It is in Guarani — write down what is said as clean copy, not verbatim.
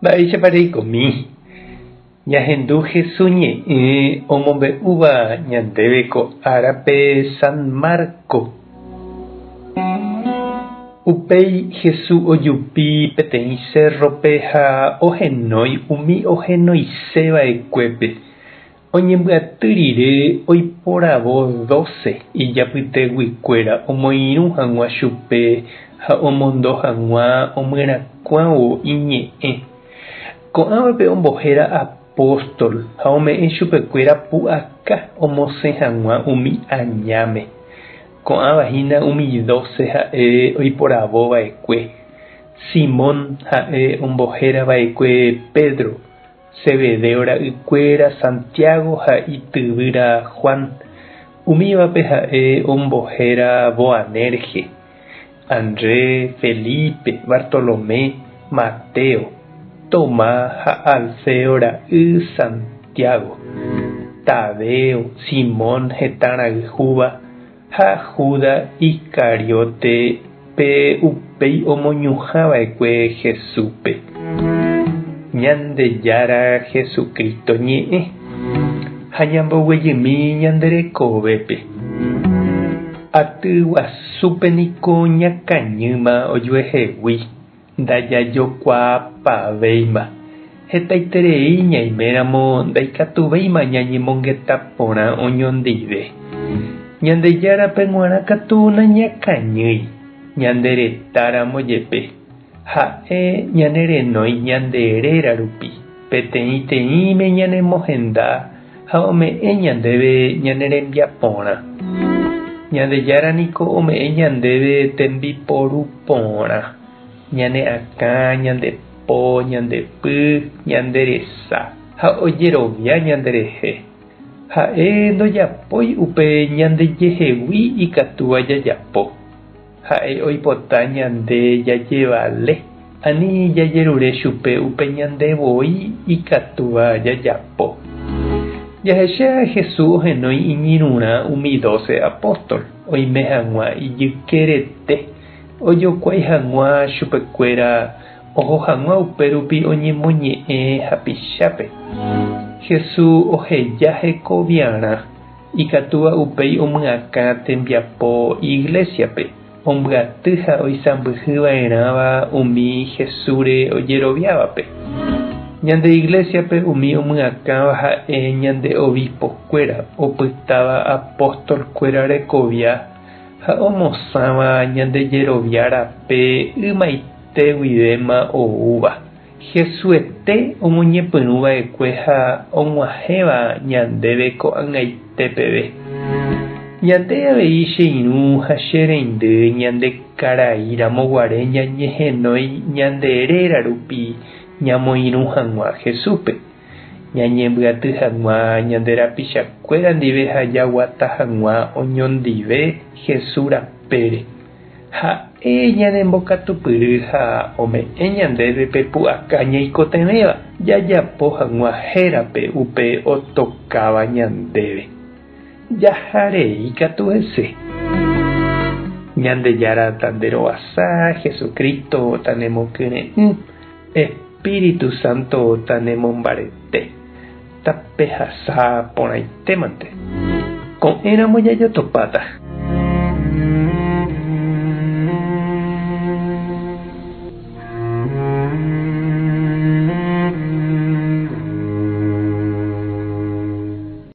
Mba'éichapa reikomi? Ñahendu Hesu ñe'ẽ omombe'úva ñandéve ko árape San Marco. Upéi Hesu ojupi peteĩ sérrope ha ohenói umi ohenoise va'ekuépe. Oñembyaty rire oiporavo dóse ijapyteguikuéra omoirũ hag̃ua chupe ha omondo hag̃ua omyerakuãvo iñe'ẽ. Ko'ãvape ombohéra apóstol ha ome'ẽ chupekuéra pu'aka omosẽ hag̃ua umi añáme. Ko'ãva hína umi dóse ha'e oiporavo va'ekue, Simón ha'e ombohéra va'ekue Pedro, Zebedeo ra'ykuéra Santiago ha ityvýra Juan, umívape ha'e ombohéra Boanerge, Andrés, Felipe, Bartolomé, Mateo, Tomás ha Alfeo ra'y Santiago, Tadeo, Simón hetã rayhúva ha Judas Iscariote pe upéi omoñuhã va'ekue Jesúspe. Ñandejára Jesucristo ñe'ẽ ha ñamboguejymi ñande rekovépe. Aty guasúpe niko ñakañýma ojuehegui, ndajajokuaapavéima. Hetaiterei ñaiméramo ndaikatuvéima ñañemongeta porã oñondive. Ñandejárape g̃uarã katu nañakañýi, ñande retáramo jepe. Ha'e ñanerenói ñande réra rupi, peteĩteĩme ñanemohenda ha ome'ẽ ñandéve ñane rembiaporã. Ñandejára niko ome'ẽ ñandéve tembiporu porã, ñane akã, ñande po, ñande py, ñande resa, ha ojerovia ñanderehe. Ha'e ndojapói upe ñandejehegui ikatúva jajapo. Ha'e oipota ñande jajevale, ani jajerure chupe upe ñande voi ikatúva jajapo. Jahecha Jesús ohenói iñirũrã umi dóse apóstol oime hag̃ua ijykerete, ojokuái hag̃ua chupekuéra oho hag̃ua upérupi oñemoñe'ẽ hapichápe. Jesús oheja hekoviarã ikatúva upéi omyakã tembiapo iglésiape, ombyaty ha oisãmbyhy va'erãva umi Jesúsre ojeroviávape. Ñande iglésiape umi omyakãva ha'e ñande obispo-kuéra opytáva apóstol-kuéra rekovia ha omosãva ñande jerovia rape ymaite guivéma oúva. Jesuete omoñepyrũ va'ekue ha og̃uahẽva ñandéve ko'ag̃aite peve. Ñande avei che irũ ha che reindy ñande karai ramo guare ñañehenói ñande réra rupi ñamoirũ hag̃ua Jesúspe, ñañembyaty hag̃ua ñande rapichakuéra ndive ha jaguata hag̃ua oñondive Jesús rapére. Ha'e ñanembokatupyry ha ome'ẽ ñandéve pe pu'aka ñaikotevẽva jajapo hag̃ua hérape upe otokáva ñandéve. Jaha rei katu hese. Ñandejára tanderovasa, Jesucristo tanemokyre'ỹ, Espíritu Santo tanemombarete, tapehasa porãitémante. Ko'ẽramo jajotopáta.